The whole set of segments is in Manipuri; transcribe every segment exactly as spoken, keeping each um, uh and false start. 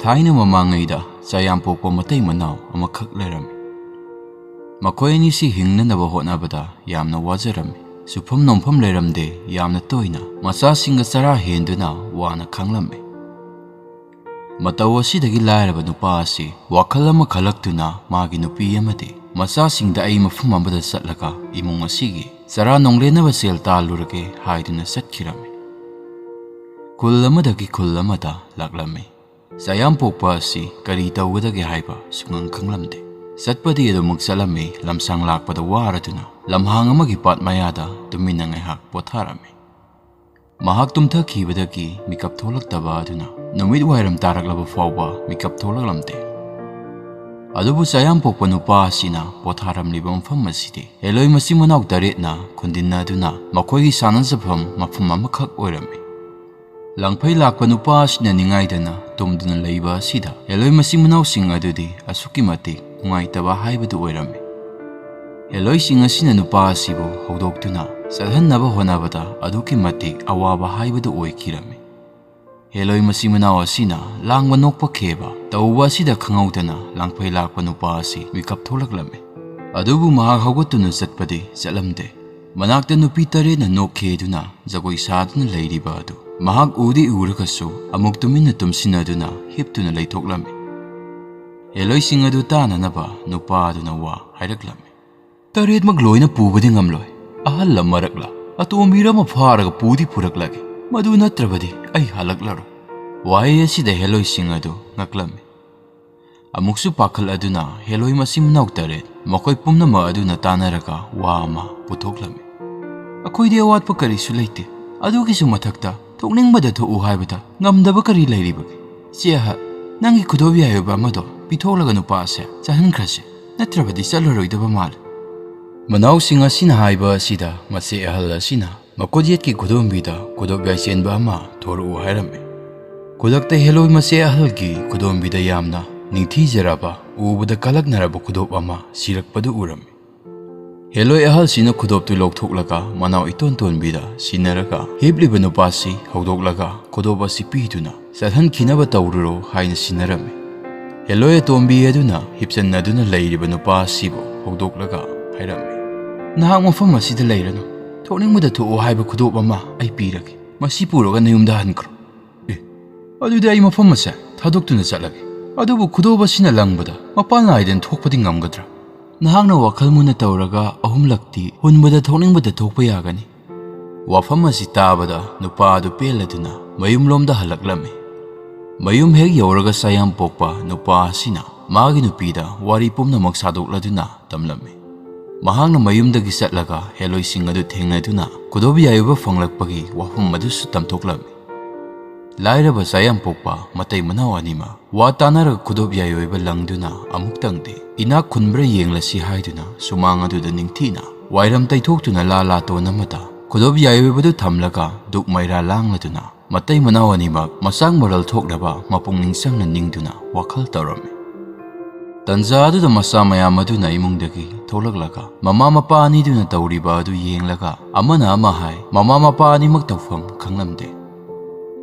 ꯊꯥꯏꯅ ꯃꯃꯥꯡꯉꯩꯗ ꯆꯌꯥꯝ ꯄꯣꯛꯄ ꯃꯇꯩ ꯃꯅꯥꯎ ꯑꯃꯈꯛ ꯂꯩꯔꯝꯃꯤ꯫ ꯃꯈꯣꯏ ꯑꯅꯤꯁꯤ ꯍꯤꯡꯅꯅꯕ ꯍꯣꯠꯅꯕꯗ ꯌꯥꯝꯅ ꯋꯥꯖꯔꯝꯃꯤ꯫ ꯁꯨꯐꯝ ꯅꯣꯝꯐꯝ ꯂꯩꯔꯝꯗꯦ, ꯌꯥꯝꯅ ꯇꯣꯏꯅ ꯃꯆꯥꯁꯤꯡꯒ ꯆꯔꯥ ꯍꯦꯟꯗꯨꯅ ꯋꯥꯅ ꯈꯥꯡꯂꯝꯃꯤ꯫ ꯃꯇꯧ ꯑꯁꯤꯗꯒꯤ ꯂꯥꯏꯔꯕ ꯅꯨꯄꯥ ꯑꯁꯤ ꯋꯥꯈꯜ ꯑꯃ ꯈꯜꯂꯛꯇꯨꯅ ꯃꯥꯒꯤ ꯅꯨꯄꯤ ꯑꯃꯗꯤ ꯃꯆꯥꯁꯤꯡꯗ "ꯑꯩ ꯃꯐꯝ ꯑꯃꯗ ꯆꯠꯂꯒ ꯏꯃꯨꯡ ꯑꯁꯤꯒꯤ ꯆꯔꯥ ꯅꯣꯡꯂꯦꯟꯅꯕ ꯁꯦꯜ ꯇꯥꯜꯂꯨꯔꯒꯦ" ꯍꯥꯏꯗꯨꯅ ꯆꯠꯈꯤꯔꯝꯃꯤ꯫ ꯈꯨꯜ ꯑꯃꯗꯒꯤ ꯈꯨꯜ ꯑꯃꯗ ꯂꯥꯛꯂꯝꯃꯤ꯫ ꯆꯌꯥꯝ ꯄꯣꯛꯄ ꯑꯁꯤ ꯀꯔꯤ ꯇꯧꯒꯗꯒꯦ ꯍꯥꯏꯕ ꯁꯨꯡꯈꯪ ꯈꯪꯂꯝꯗꯦ꯫ ꯆꯠꯄꯗꯤ ꯑꯗꯨꯃꯛ ꯆꯠꯂꯝꯃꯤ, ꯂꯝꯁꯥꯡ ꯂꯥꯛꯄꯗ ꯋꯥꯔꯗꯨꯅ ꯂꯝꯍꯥꯡ ꯑꯃꯒꯤ ꯄꯥꯠ ꯃꯌꯥꯗ ꯇꯨꯃꯤꯟꯅ ꯉꯥꯏꯍꯥꯛ ꯄꯣꯊꯥꯔꯝꯃꯤ꯫ ꯃꯍꯥꯛ ꯇꯨꯝꯊꯈꯤꯕꯗꯒꯤ ꯃꯤꯀꯞ ꯊꯣꯛꯂꯛꯇꯕ ꯑꯗꯨꯅ ꯅꯨꯃꯤꯠ ꯋꯥꯏꯔꯝ ꯇꯥꯔꯛꯂꯕ ꯐꯥꯎꯕ ꯃꯤꯀꯞ ꯊꯣꯛꯂꯛꯂꯝꯗꯦ꯫ ꯑꯗꯨꯕꯨ ꯆꯌꯥꯝ ꯄꯣꯛꯄ ꯅꯨꯄꯥ ꯑꯁꯤꯅ ꯄꯣꯊꯥꯔꯝꯂꯤꯕ ꯃꯐꯝ ꯑꯁꯤꯗꯤ ꯍꯦꯂꯣꯏ ꯃꯆꯤꯟ ꯃꯅꯥꯎ ꯇꯔꯦꯠꯅ ꯈꯨꯟꯗꯤꯟꯅꯗꯨꯅ ꯃꯈꯣꯏꯒꯤ ꯁꯥꯟꯅꯖꯐꯝ ꯃꯐꯝ ꯑꯃꯈꯛ ꯑꯣꯏꯔꯝꯃꯤ꯫ ꯂꯥꯡꯐꯩ ꯂꯥꯛꯄ ꯅꯨꯄꯥ ꯑꯁꯤꯅ ꯅꯤꯡꯉꯥꯏꯗꯅ ꯇꯨꯝꯗꯨꯅ ꯂꯩꯕ ꯑꯁꯤꯗ ꯍꯦꯂꯣꯏ ꯃꯆꯤꯟ ꯃꯅꯥꯎꯁꯤꯡ ꯑꯗꯨꯗꯤ ꯑꯁꯨꯛꯀꯤ ꯃꯇꯤꯛ ꯅꯨꯡꯉꯥꯏꯇꯕ ꯍꯥꯏꯕꯗꯨ ꯑꯣꯏꯔꯝꯃꯤ꯫ ꯍꯦꯂꯣꯏꯁꯤꯡ ꯑꯁꯤꯅ ꯅꯨꯄꯥ ꯑꯁꯤꯕꯨ ꯍꯧꯗꯣꯛꯇꯨꯅ ꯆꯠꯍꯟꯅꯕ ꯍꯣꯠꯅꯕꯗ ꯑꯗꯨꯛꯀꯤ ꯃꯇꯤꯛ ꯑꯋꯥꯕ ꯍꯥꯏꯕꯗꯨ ꯑꯣꯏꯈꯤꯔꯝꯃꯤ꯫ ꯍꯦꯂꯣꯏ ꯃꯆꯤꯟ ꯃꯅꯥꯎ ꯑꯁꯤꯅ ꯂꯥꯡꯕ ꯅꯣꯛꯄ ꯈꯦꯕ ꯇꯧꯕ ꯑꯁꯤꯗ ꯈꯪꯍꯧꯗꯅ ꯂꯥꯡꯐꯩ ꯂꯥꯛꯄ ꯅꯨꯄꯥ ꯑꯁꯤ ꯃꯤꯀꯞ ꯊꯣꯛꯂꯛꯂꯝꯃꯤ꯫ ꯑꯗꯨꯕꯨ ꯃꯍꯥꯛ ꯍꯧꯒꯠꯇꯨꯅ ꯆꯠꯄꯗꯤ ꯆꯠꯂꯝꯗꯦ꯫ ꯃꯅꯥꯛꯇ ꯅꯨꯄꯤ ꯇꯔꯦꯠꯅ ꯅꯣꯛꯈꯤꯗꯨꯅ ꯖꯒꯣꯏ ꯁꯥꯗꯨꯅ ꯂꯩꯔꯤꯕ ꯑꯗꯨ ꯃꯍꯥꯛ ꯎꯗꯤ ꯎꯔꯒꯁꯨ ꯑꯃꯨꯛ ꯇꯨꯃꯤꯟꯅ ꯇꯨꯝꯁꯤꯟꯅꯗꯨꯅ ꯍꯤꯞꯇꯨꯅ ꯂꯩꯊꯣꯛꯂꯝꯃꯤ꯫ ꯍꯦꯂꯣꯏꯁꯤꯡ ꯑꯗꯨ ꯇꯥꯅꯅꯕ ꯅꯨꯄꯥ ꯑꯗꯨꯅ ꯋꯥ ꯍꯥꯏꯔꯛꯂꯝꯃꯤ꯫ "ꯇꯔꯦꯠꯃꯛ ꯂꯣꯏꯅ ꯄꯨꯕꯗꯤ ꯉꯝꯂꯣꯏ꯫ ꯑꯍꯜꯂ ꯃꯔꯛꯂ ꯑꯇꯣꯝꯕꯤꯔ ꯑꯃ ꯐꯥꯔꯒ ꯄꯨꯗꯤ ꯄꯨꯔꯛꯂꯒꯦ꯫ ꯃꯗꯨ ꯅꯠꯇ꯭ꯔꯕꯗꯤ ꯑꯩ ꯍꯜꯂꯛꯂꯔꯣꯏ꯫" ꯋꯥꯍꯩ ꯑꯁꯤꯗ ꯍꯦꯂꯣꯏꯁꯤꯡ ꯑꯗꯨ ꯉꯛꯂꯝꯃꯤ꯫ ꯑꯃꯨꯛꯁꯨ ꯄꯥꯈꯠꯂꯗꯨꯅ ꯍꯦꯂꯣꯏ ꯃꯆꯤꯟ ꯃꯅꯥꯎ ꯇꯔꯦꯠ ꯃꯈꯣꯏ ꯄꯨꯝꯅꯃꯛ ꯑꯗꯨꯅ ꯇꯥꯟꯅꯔꯒ ꯋꯥ ꯑꯃ ꯄꯨꯊꯣꯛꯂꯝꯃꯤ꯫ "ꯑꯩꯈꯣꯏꯗꯤ ꯑꯋꯥꯠꯄ ꯀꯔꯤꯁꯨ ꯂꯩꯇꯦ꯫ ꯑꯗꯨꯒꯤꯁꯨ ꯃꯊꯛꯇ ꯊꯣꯛꯅꯤꯡꯕꯗ ꯊꯣꯛꯎ ꯍꯥꯏꯕꯗ ꯉꯝꯗꯕ ꯀꯔꯤ ꯂꯩꯔꯤꯕꯒꯦ? ꯆꯦ ꯑꯍꯜ, ꯅꯪꯒꯤ ꯈꯨꯗꯣꯞ ꯌꯥꯏ ꯑꯣꯏꯕ ꯑꯃꯗꯣ ꯄꯤꯊꯣꯛꯂꯒ ꯅꯨꯄꯥ ꯑꯁꯦ ꯆꯠꯍꯟꯈ꯭ꯔꯁꯦ, ꯅꯠꯇ꯭ꯔꯕꯗꯤ ꯆꯠꯂꯔꯣꯏꯗꯕ ꯃꯥꯜꯂꯦ꯫" ꯃꯅꯥꯎꯁꯤꯡ ꯑꯁꯤꯅ ꯍꯥꯏꯕ ꯑꯁꯤꯗ ꯃꯆꯦ ꯑꯍꯜ ꯑꯁꯤꯅ ꯃꯈꯨꯠ ꯌꯦꯠꯀꯤ ꯈꯨꯗꯣꯝꯕꯤꯗ ꯈꯨꯗꯣꯞ ꯌꯥꯏꯆꯦꯟꯕ ꯑꯃ ꯊꯣꯔꯛꯎ ꯍꯥꯏꯔꯝꯃꯤ꯫ ꯈꯨꯗꯛꯇ ꯍꯦꯂꯣꯏ ꯃꯆꯦ ꯑꯍꯜꯒꯤ ꯈꯨꯗꯣꯝꯕꯤꯗ ꯌꯥꯝꯅ ꯅꯤꯡꯊꯤꯖꯔꯕ, ꯎꯕꯗ ꯀꯜꯂꯛꯅꯔꯕ ꯈꯨꯗꯣꯞ ꯑꯃ ꯁꯤꯔꯛꯄꯗꯨ ꯎꯔꯝꯃꯤ꯫ ꯍꯦꯂꯣꯏ ꯑꯍꯜꯁꯤꯅ ꯈꯨꯗꯣꯞꯇꯨ ꯂꯧꯊꯣꯛꯂꯒ ꯃꯅꯥꯎ ꯏꯇꯣꯟ ꯇꯣꯟꯕꯤꯗ ꯁꯤꯟꯅꯔꯒ ꯍꯤꯞꯂꯤꯕ ꯅꯨꯄꯥꯁꯤ ꯍꯧꯗꯣꯛꯂꯒ ꯈꯨꯗꯣꯞ ꯑꯁꯤ ꯄꯤꯗꯨꯅ ꯆꯠꯍꯟꯈꯤꯅꯕ ꯇꯧꯔꯨꯔꯣ ꯍꯥꯏꯅ ꯁꯤꯟꯅꯔꯝꯃꯤ꯫ ꯍꯦꯂꯣꯏ ꯑꯇꯣꯝꯕꯤ ꯑꯗꯨꯅ ꯍꯤꯞꯆꯟꯅꯗꯨꯅ ꯂꯩꯔꯤꯕ ꯅꯨꯄꯥ ꯑꯁꯤꯕꯨ ꯍꯧꯗꯣꯛꯂꯒ ꯍꯥꯏꯔꯝꯃꯤ, "ꯅꯍꯥꯛ ꯃꯐꯝ ꯑꯁꯤꯗ ꯂꯩꯔꯅꯨ꯫ ꯊꯣꯛꯅꯤꯡꯕꯗ ꯊꯣꯛꯑꯣ ꯍꯥꯏꯕ ꯈꯨꯗꯣꯞ ꯑꯃ ꯑꯩ ꯄꯤꯔꯒꯦ꯫ ꯃꯁꯤ ꯄꯨꯔꯒ ꯅꯌꯨꯝꯗ ꯍꯟꯈ꯭ꯔꯣ꯫" "ꯑꯦ, ꯑꯗꯨꯗꯤ ꯑꯩ ꯃꯐꯝ ꯑꯁꯦ ꯊꯥꯗꯣꯛꯇꯨꯅ ꯆꯠꯂꯒꯦ꯫ ꯑꯗꯨꯕꯨ ꯈꯨꯗꯣꯞ ꯑꯁꯤꯅ ꯂꯪꯕꯗ ꯃꯄꯥꯟ ꯅꯥꯏꯗꯅ ꯊꯣꯛꯄꯗꯤ ꯉꯝꯒꯗ꯭ꯔꯥ?" ꯅꯍꯥꯛꯅ ꯋꯥꯈꯜ ꯃꯨꯟꯅ ꯇꯧꯔꯒ ꯑꯍꯨꯝꯂꯛꯇꯤ ꯍꯨꯟꯕꯗ ꯊꯣꯛꯅꯤꯡꯕꯗ ꯊꯣꯛꯄ ꯌꯥꯒꯅꯤ꯫ ꯋꯥꯐꯝ ꯑꯁꯤ ꯇꯥꯕꯗ ꯅꯨꯄꯥ ꯑꯗꯨ ꯄꯦꯜꯂꯗꯨꯅ ꯃꯌꯨꯝꯂꯣꯝꯗ ꯍꯜꯂꯛꯂꯝꯃꯤ꯫ ꯃꯌꯨꯝ ꯍꯦꯛ ꯌꯧꯔꯒ ꯆꯌꯥꯝ ꯄꯣꯛꯄ ꯅꯨꯄꯥ ꯑꯁꯤꯅ ꯃꯥꯒꯤ ꯅꯨꯄꯤꯗ ꯋꯥꯔꯤ ꯄꯨꯝꯅꯃꯛ ꯁꯥꯗꯣꯛꯂꯗꯨꯅ ꯇꯝꯂꯝꯃꯤ꯫ ꯃꯍꯥꯛꯅ ꯃꯌꯨꯝꯗꯒꯤ ꯆꯠꯂꯒ ꯍꯦꯂꯣꯏꯁꯤꯡ ꯑꯗꯨ ꯊꯦꯡꯅꯗꯨꯅ ꯈꯨꯗꯣꯞ ꯌꯥꯏ ꯑꯣꯏꯕ ꯐꯪꯂꯛꯄꯒꯤ ꯋꯥꯐꯝ ꯑꯗꯨꯁꯨ ꯇꯝꯊꯣꯛꯂꯝꯃꯤ꯫ ꯂꯥꯏꯔꯕ ꯆꯌꯥꯝ ꯄꯣꯛꯄ ꯃꯇꯩ ꯃꯅꯥꯎ ꯑꯅꯤꯃꯛ ꯋꯥ ꯇꯥꯅꯔꯒ ꯈꯨꯗꯣꯞ ꯌꯥꯏ ꯑꯣꯏꯕ ꯂꯪꯗꯨꯅ ꯑꯃꯨꯛꯇꯪꯗꯤ ꯏꯅꯥꯛ ꯈꯨꯟꯕ꯭ꯔꯥ ꯌꯦꯡꯂꯁꯤ ꯍꯥꯏꯗꯨꯅ ꯁꯨꯃꯥꯡ ꯑꯗꯨꯗ ꯅꯤꯡꯊꯤꯅ ꯋꯥꯏꯔꯝ ꯇꯩꯊꯣꯛꯇꯨꯅ ꯂꯥ ꯂꯥꯇꯣꯟ ꯑꯃꯗ ꯈꯨꯗꯣꯞ ꯌꯥꯏ ꯑꯣꯏꯕꯗꯨ ꯊꯝꯂꯒ ꯗꯨꯛ ꯃꯩꯔꯥ ꯂꯥꯡꯂꯗꯨꯅ ꯃꯇꯩ ꯃꯅꯥꯎ ꯑꯅꯤꯃꯛ ꯃꯆꯥꯛ ꯃꯔꯜ ꯊꯣꯛꯅꯕ ꯃꯄꯨꯛꯅꯤꯡ ꯆꯪꯅ ꯅꯤꯡꯗꯨꯅ ꯋꯥꯈꯜ ꯇꯧꯔꯝꯃꯤ꯫ ꯇꯟꯖꯥ ꯑꯗꯨꯗ ꯃꯆꯥ ꯃꯌꯥꯝ ꯑꯗꯨꯅ ꯏꯃꯨꯡꯗꯒꯤ ꯊꯣꯛꯂꯛꯂꯒ ꯃꯃꯥ ꯃꯄꯥ ꯑꯅꯤꯗꯨꯅ ꯇꯧꯔꯤꯕ ꯑꯗꯨ ꯌꯦꯡꯂꯒ ꯑꯃꯅ ꯑꯃ ꯍꯥꯏ, ꯃꯃꯥ ꯃꯄꯥ ꯑꯅꯤꯃꯛ ꯇꯧꯐꯝ ꯈꯪꯂꯝꯗꯦ꯫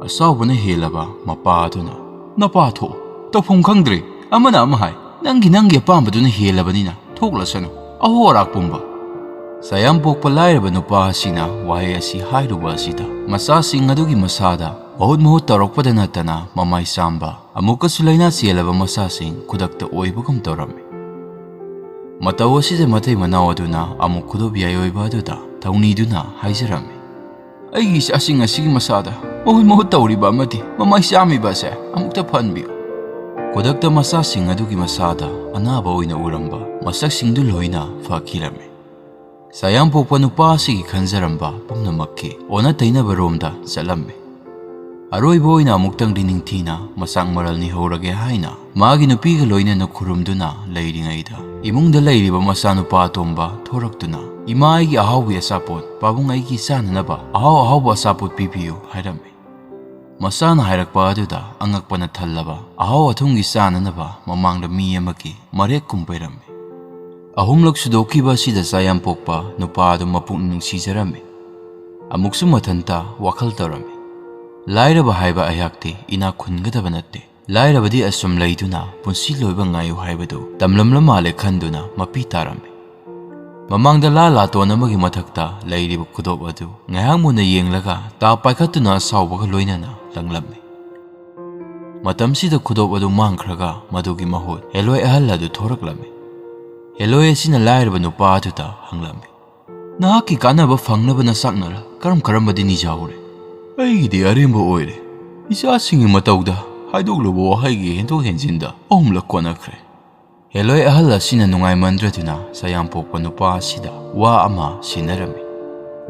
ꯑꯆꯥꯎꯕꯅ ꯍꯦꯜꯂꯕ ꯃꯄꯥ ꯑꯗꯨꯅ, "ꯅꯄꯥ ꯊꯣꯛꯎ, ꯇꯧꯐꯝ ꯈꯪꯗ꯭ꯔꯦ꯫" ꯑꯃꯅ ꯑꯃ ꯍꯥꯏ, "ꯅꯪꯒꯤ ꯅꯪꯒꯤ ꯑꯄꯥꯝꯕꯗꯨꯅ ꯍꯦꯜꯂꯕꯅꯤꯅ ꯊꯣꯛꯂꯁꯅꯨ, ꯑꯍꯣ ꯑꯔꯥꯛ ꯄꯨꯝꯕ꯫" ꯆꯌꯥꯝ ꯄꯣꯛꯄ ꯂꯥꯏꯔꯕ ꯅꯨꯄꯥ ꯑꯁꯤꯅ ꯋꯥꯍꯩ ꯑꯁꯤ ꯍꯥꯏꯔꯨꯕ ꯑꯁꯤꯗ ꯃꯆꯥꯁꯤꯡ ꯑꯗꯨꯒꯤ ꯃꯁꯥꯗ ꯃꯍꯨꯠ ꯃꯍꯨꯠ ꯇꯧꯔꯛꯄꯗ ꯅꯠꯇꯅ ꯃꯃꯥꯏ ꯆꯥꯝꯕ, ꯑꯃꯨꯛꯀꯁꯨ ꯂꯥꯏꯅꯥ ꯆꯦꯜꯂꯕ ꯃꯆꯥꯁꯤꯡ ꯈꯨꯗꯛꯇ ꯑꯣꯏꯕꯒꯨꯝ ꯇꯧꯔꯝꯃꯤ꯫ ꯃꯇꯧ ꯑꯁꯤꯗ ꯃꯇꯩ ꯃꯅꯥꯎ ꯑꯗꯨꯅ ꯑꯃꯨꯛ ꯈꯨꯗꯣꯞ ꯌꯥꯏ ꯑꯣꯏꯕ ꯑꯗꯨꯗ ꯊꯧꯅꯤꯗꯨꯅ ꯍꯥꯏꯖꯔꯝꯃꯤ, "ꯑꯩꯒꯤ ꯏꯆꯥꯁꯤꯡ ꯑꯁꯤꯒꯤ ꯃꯁꯥꯗ ꯃꯍꯨꯠ ꯃꯍꯨꯠ ꯇꯧꯔꯤꯕ ꯑꯃꯗꯤ ꯃꯃꯥꯏ ꯆꯥꯝꯃꯤꯕ ꯑꯁꯦ ꯑꯃꯨꯛꯇ ꯐꯍꯟꯕꯤꯌꯨ꯫" ꯈꯨꯗꯛꯇ ꯃꯆꯥꯁꯤꯡ ꯑꯗꯨꯒꯤ ꯃꯁꯥꯗ ꯑꯅꯥꯕ ꯑꯣꯏꯅ ꯎꯔꯝꯕ ꯃꯁꯛꯁꯤꯡꯗꯨ ꯂꯣꯏꯅ ꯐꯈꯤꯔꯝꯃꯤ꯫ ꯆꯌꯥꯝ ꯄꯣꯛꯄ ꯅꯨꯄꯥ ꯑꯁꯤꯒꯤ ꯈꯟꯖꯔꯝꯕ ꯄꯨꯝꯅꯃꯛꯀꯤ ꯑꯣꯟꯅ ꯇꯩꯅꯕ ꯔꯣꯝꯗ ꯆꯠꯂꯝꯃꯤ꯫ ꯑꯔꯣꯏꯕ ꯑꯣꯏꯅ ꯑꯃꯨꯛꯇꯪꯗꯤ ꯅꯤꯡꯊꯤꯅ ꯃꯆꯥꯛ ꯃꯔꯜ ꯅꯤꯍꯧꯔꯒꯦ ꯍꯥꯏꯅ ꯃꯥꯒꯤ ꯅꯨꯄꯤꯒ ꯂꯣꯏꯅꯅ ꯈꯨꯔꯨꯝꯗꯨꯅ ꯂꯩꯔꯤꯉꯩꯗ ꯏꯃꯨꯡꯗ ꯂꯩꯔꯤꯕ ꯃꯆꯥꯅꯨꯄꯥ ꯑꯇꯣꯝꯕ ꯊꯣꯔꯛꯇꯨꯅ, "ꯏꯃꯥ, ꯑꯩꯒꯤ ꯑꯍꯥꯎꯕꯤ ꯑꯆꯥꯄꯣꯠ, ꯄꯥꯕꯨꯡ, ꯑꯩꯒꯤ ꯆꯥꯅꯅꯕ ꯑꯍꯥꯎ ꯑꯍꯥꯎꯕ ꯑꯆꯥꯄꯣꯠ ꯄꯤꯕꯤꯌꯨ" ꯍꯥꯏꯔꯝꯃꯤ꯫ ꯃꯆꯥꯅ ꯍꯥꯏꯔꯛꯄ ꯑꯗꯨꯗ ꯑꯉꯛꯄꯅ ꯊꯜꯂꯕ ꯑꯍꯥꯎ ꯑꯊꯨꯝꯒꯤ ꯆꯥꯅꯅꯕ ꯃꯃꯥꯡꯗ ꯃꯤ ꯑꯃꯒꯤ ꯃꯔꯦꯛ ꯀꯨꯝꯕꯩꯔꯝꯃꯤ꯫ ꯑꯍꯨꯝꯂꯛ ꯁꯨꯗꯣꯛꯈꯤꯕ ꯑꯁꯤꯗ ꯆꯥ ꯌꯥꯝ ꯄꯣꯛꯄ ꯅꯨꯄꯥ ꯑꯗꯨ ꯃꯄꯨꯛꯅꯤꯡ ꯅꯨꯡꯁꯤꯖꯔꯝꯃꯤ꯫ ꯑꯃꯨꯛꯁꯨ ꯃꯊꯟꯇ ꯋꯥꯈꯜ ꯇꯧꯔꯝꯃꯤ, "ꯂꯥꯏꯔꯕ ꯍꯥꯏꯕ ꯑꯩꯍꯥꯛꯇꯤ ꯏꯅꯥꯛ ꯈꯨꯟꯒꯗꯕ ꯅꯠꯇꯦ꯫ ꯂꯥꯏꯔꯕꯗꯤ ꯑꯁꯨꯝ ꯂꯩꯗꯨꯅ ꯄꯨꯟꯁꯤ ꯂꯣꯏꯕ ꯉꯥꯏꯌꯨ" ꯍꯥꯏꯕꯗꯨ ꯇꯝꯂꯝꯂ ꯃꯥꯜꯂꯦ ꯈꯟꯗꯨꯅ ꯃꯄꯤ ꯇꯥꯔꯝꯃꯤ꯫ ꯃꯃꯥꯡꯗ ꯂꯥ ꯂꯥꯇꯣꯟ ꯑꯃꯒꯤ ꯃꯊꯛꯇ ꯂꯩꯔꯤꯕ ꯈꯨꯗꯣꯞ ꯑꯗꯨ ꯉꯥꯏꯍꯥꯛ ꯃꯨꯟꯅ ꯌꯦꯡꯂꯒ ꯇꯥ ꯄꯥꯏꯈꯠꯇꯨꯅ ꯑꯁꯥꯎꯕꯒ ꯂꯣꯏꯅꯅ ꯂꯪꯂꯝꯃꯤ꯫ ꯃꯇꯝꯁꯤꯗ ꯈꯨꯗꯣꯞ ꯑꯗꯨ ꯃꯥꯡꯈ꯭ꯔꯒ ꯃꯗꯨꯒꯤ ꯃꯍꯨꯠ ꯍꯦꯂꯣꯏ ꯑꯍꯜ ꯑꯗꯨ ꯊꯣꯔꯛꯂꯝꯃꯤ꯫ ꯍꯦꯂꯣꯏ ꯑꯁꯤꯅ ꯂꯥꯏꯔꯕ ꯅꯨꯄꯥ ꯑꯗꯨꯗ ꯍꯪꯂꯝꯃꯤ, "ꯅꯍꯥꯛꯀꯤ ꯀꯥꯟꯅꯕ ꯐꯪꯅꯕ ꯅꯆꯥꯛꯅꯔ ꯀꯔꯝ ꯀꯔꯝꯕꯗꯤ ꯅꯤꯖꯍꯧꯔꯦ?" "ꯑꯩꯒꯤꯗꯤ ꯑꯔꯦꯝꯕ ꯑꯣꯏꯔꯦ꯫ ꯏꯆꯥꯁꯤꯡꯒꯤ ꯃꯇꯧꯗ ꯍꯥꯏꯗꯣꯛꯂꯨꯕ ꯋꯥꯍꯩꯒꯤ ꯍꯦꯟꯗꯣꯛ ꯍꯦꯟꯖꯤꯟꯗ ꯑꯍꯨꯝꯂꯛ ꯀꯣꯟꯅꯈ꯭ꯔꯦ"꯫ ꯍꯦꯂꯣꯏ ꯑꯍꯜ ꯑꯁꯤꯅ ꯅꯨꯡꯉꯥꯏꯃꯟꯗ꯭ꯔꯗꯨꯅ ꯆꯥ ꯌꯥꯝ ꯄꯣꯛꯄ ꯅꯨꯄꯥ ꯑꯁꯤꯗ ꯋꯥ ꯑꯃ ꯁꯤꯟꯅꯔꯝꯃꯤ꯫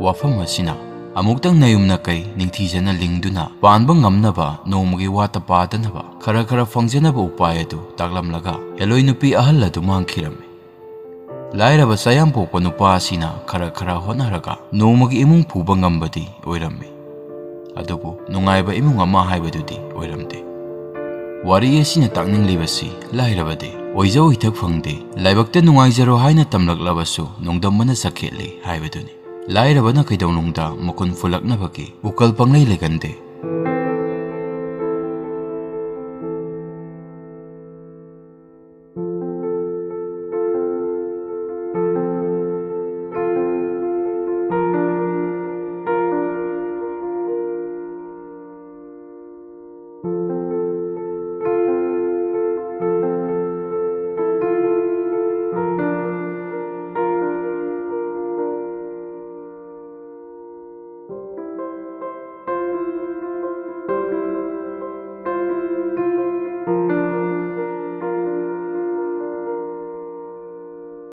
ꯋꯥꯐꯝ ꯑꯁꯤꯅ ꯑꯃꯨꯛꯇꯪ ꯅꯌꯨꯝ ꯅꯀꯩ ꯅꯤꯡꯊꯤꯖꯅ ꯂꯤꯡꯗꯨꯅ ꯄꯥꯟꯕ ꯉꯝꯅꯕ, ꯅꯣꯡꯃꯒꯤ ꯋꯥꯠꯇ ꯄꯥꯗꯅꯕ ꯈꯔ ꯈꯔ ꯐꯪꯖꯅꯕ ꯎꯄꯥꯏ ꯑꯗꯨ ꯇꯥꯛꯂꯝꯂꯒ ꯍꯦꯂꯣꯏ ꯅꯨꯄꯤ ꯑꯍꯜ ꯑꯗꯨ ꯃꯥꯡꯈꯤꯔꯝꯃꯤ꯫ ꯂꯥꯏꯔꯕ ꯆꯥ ꯌꯥꯝ ꯄꯣꯛꯄ ꯅꯨꯄꯥ ꯑꯁꯤꯅ ꯈꯔ ꯈꯔ ꯍꯣꯠꯅꯔꯒ ꯅꯣꯡꯃꯒꯤ ꯏꯃꯨꯡ ꯄꯨꯕ ꯉꯝꯕꯗꯤ ꯑꯣꯏꯔꯝꯃꯤ꯫ ꯑꯗꯨꯕꯨ ꯅꯨꯡꯉꯥꯏꯕ ꯏꯃꯨꯡ ꯑꯃ ꯍꯥꯏꯕꯗꯨꯗꯤ ꯑꯣꯏꯔꯝꯗꯦ꯫ ꯋꯥꯔꯤ ꯑꯁꯤꯅ ꯇꯥꯛꯅꯤꯡꯂꯤꯕꯁꯤ ꯂꯥꯏꯔꯕꯗꯤ ꯑꯣꯏꯖ ꯑꯣꯏꯊꯛ ꯐꯪꯗꯦ, ꯂꯥꯏꯕꯛꯇ ꯅꯨꯡꯉꯥꯏꯖꯔꯣ ꯍꯥꯏꯅ ꯇꯝꯂꯛꯂꯕꯁꯨ ꯅꯣꯡꯗꯝꯕꯅ ꯆꯠꯈꯦꯠꯂꯤ ꯍꯥꯏꯕꯗꯨꯅꯤ꯫ ꯂꯥꯏꯔꯕꯅ ꯀꯩꯗꯧꯅꯨꯡꯗ ꯃꯈꯨꯟ ꯐꯨꯜꯂꯛꯅꯕꯒꯤ ꯎꯀꯜ ꯄꯪꯂꯩ ꯂꯩꯒꯟꯗꯦ꯫